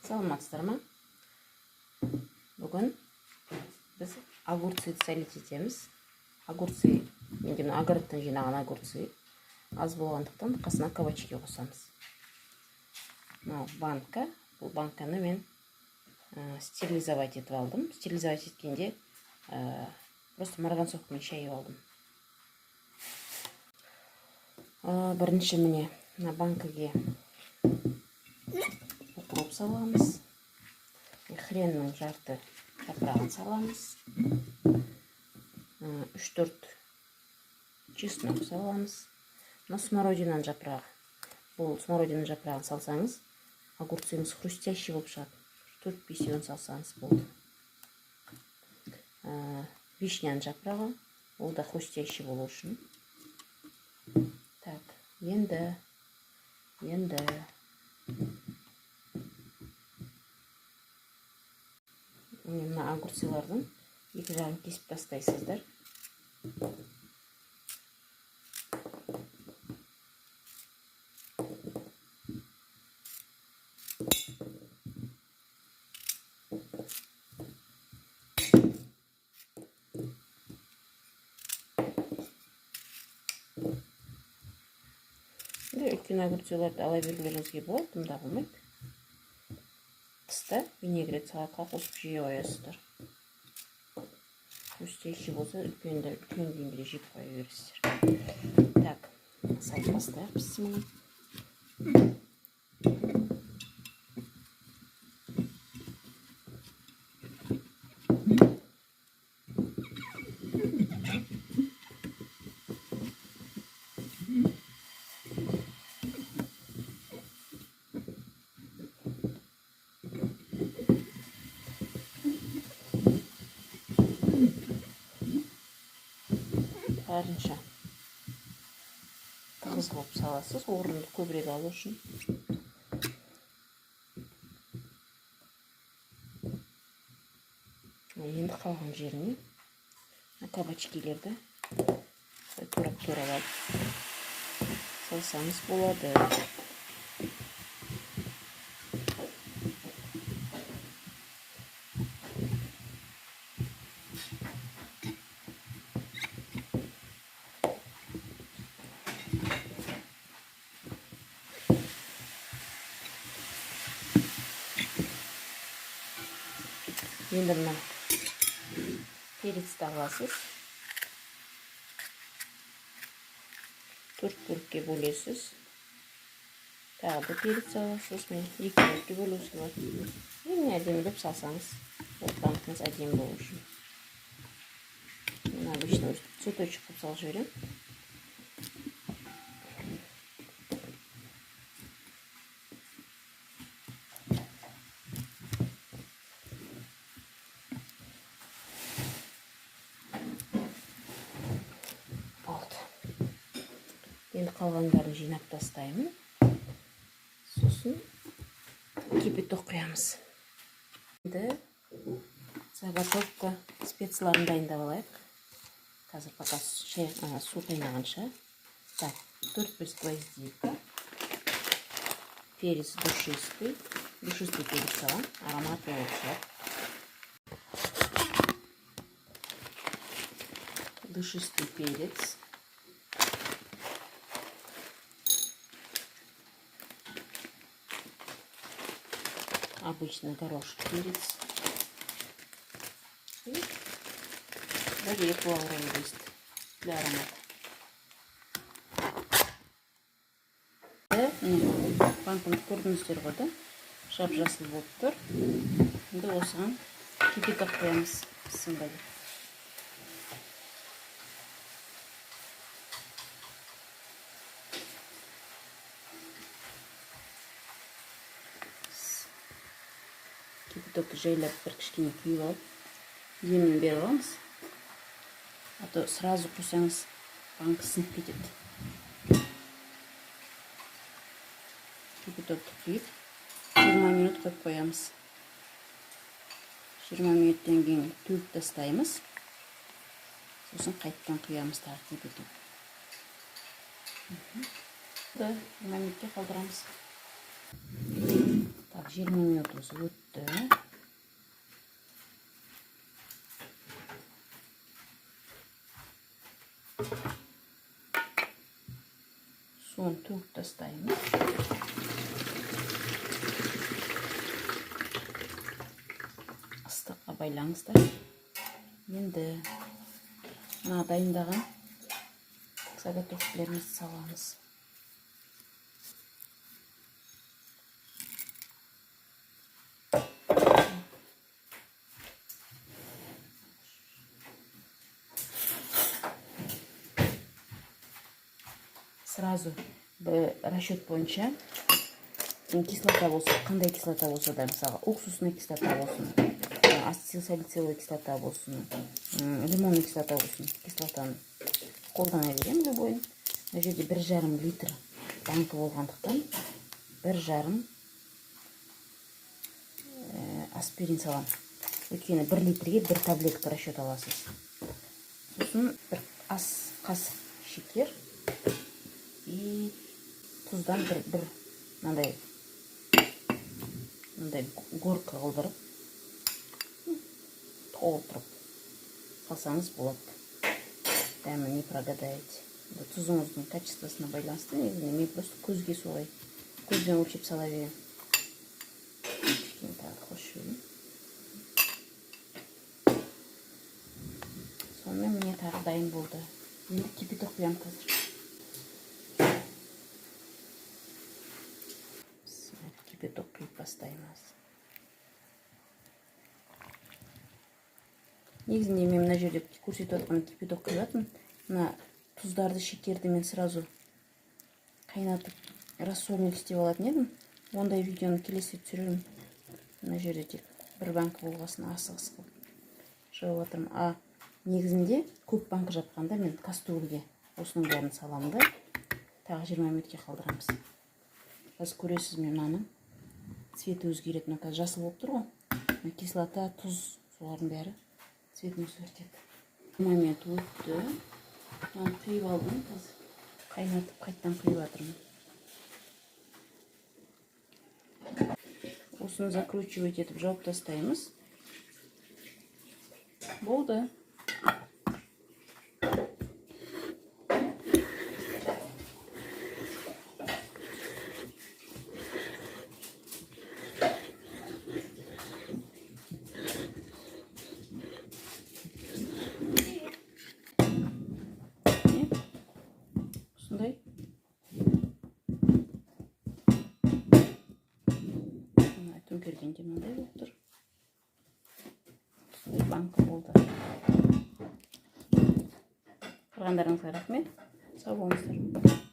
Саламатсыздар ма? Бүгін біз огурцы солить етеміз. Огурцы, менде мына огородтан жинаған огурцы аз болғандықтан, қасына кабачки қосамыз. Мынау банка, бұл банканы мен стерилизовать етіп алдым. Стерилизовать еткенде просто марганцовкамен шайып алдым. Бірінші, міне, мына банкіге укроп саламыз, хреннің жарты жапырағын саламыз, үш төрт чеснок саламыз. Мына смородинаның жапырағы. Бұл смородинаның жапырағын салсаңыз, огурцыңыз хрустящий болып шығады. Төрт бесеуін салсаңыз болды. Вишняның жапырағы, ол да хрустящий болу үшін. Так, енді міне, мына огурцылардың екі жағын кесіп тастайсыздар. Енді үлкен огурцыларды ала бергілеріңізге болады, дым болмайды. Қыста винегрет, салатқа қосып жей қоясыздар. Хрустящий болса, үлкендер үлкен күйінде де жеп қоя бересіздер. Так, салып бастайық. Бісміллә. Барынша тығыз қылып саласыз, орынды көбірек алу үшін. Енді қалған жеріне кабачкилерді турап турап алып салсаңыз болады. Енді мына перецті аласыз, төрт бөлікке бөлесіз. Тағы да перец аласыз, міне, екі бөлікке бөлуіңізге болады. Міне, әдемілеп салсаңыз, ол банкаңыз әдемі болу үшін. Мен обычно өстіп цветочек қылып салып жіберемін. Болды. Енді қалғандарын жинап тастаймын, сосын кипяток құямыз. Енді заготовка, специяларын дайындап алайық қазір, пока шай, су қайнағанша. Так, төрт бес гвоздика, перец душистый. Душистый перец саламын, ароматный болып шығады. Душистый перец, обычный горошек перец и бір екі лавровый лист для аромата. Міне, банканы көрдіңіздер ғой да, жап жасыл болып тұр. Енді осыған кипяток құямыз. Бісміллә деп. Кипятокты жайлап бір кішкене құйып алып, демін беріп аламыз, а то сразу құйсаңыз, банка сынып кетеді. Кипятокты құйып, 20 минут қойып қоямыз. 20 минуттан кейін төгіп тастаймыз, сосын қайтадан құямыз тағы кипяток. 20 минутке қалдырамыз. Так, 20 минутымыз өтті. Суын төгіп тастаймыз. Ыстыққа байлаңыздар. Енді мына дайындаған заготовкаларымызды саламыз. Сразу расчет бойынша кислота болса, қандай кислота болса да, мысалға уксусный кислота болсын, ацетилсалициловая кислота болсын, лимонный кислота болсын, кислотаны қолдана беремін любойын. Мына жерде 1,5 литр банка болғандықтан 1,5 аспирин саламын. Өйткені 1 литрге 1 таблетка расчет аласыз. Сосын бір ас қасық шекер и тұздан бір мынандай горка қылдырып толтырып салсаңыз болады. Дәмі не прогадаете. Тұзыңыздың качествосына байланысты негізінде мен просто көзге солай көзбен өлшеп сала беремін. Кішкене тағы қосып жіберейін. Сонымен міне тағы дайын болды. Енді кипяток құямын қазір. Кипяток құйып бастаймыз. Негізінде мен мына жерде көрсетіп жатқан кипяток құйып жатырмын. Мына тұздарды, шекерді мен сразу қайнатып рассольник істеп алатын едім. Ондай видеоны келесі түсіремін. Мына жерде тек бір банка болғасын асығыс қылып жауып жатырмын. А негізінде көп банка жапқанда мен кастрюльге осының бәрін саламын да тағы 20 минутке қалдырамыз. Қазір көресіз, мен мынаның цветі өзгереді. Мына қазір жасыл болып тұр ғой. Мына кислота, тұз, солардың бәрі цветін өзгертеді. Момент өтті. Мынаны құйып алдым, қазір қайнатып қайтадан құйып жатырмын. Осыны закручивать етіп жауып тастаймыз. Болды. Осындай. Мына төңкергенде мынандай болып тұр. Осындай банка болды. Қарағандарыңызға рахмет. Сау болыңыздар.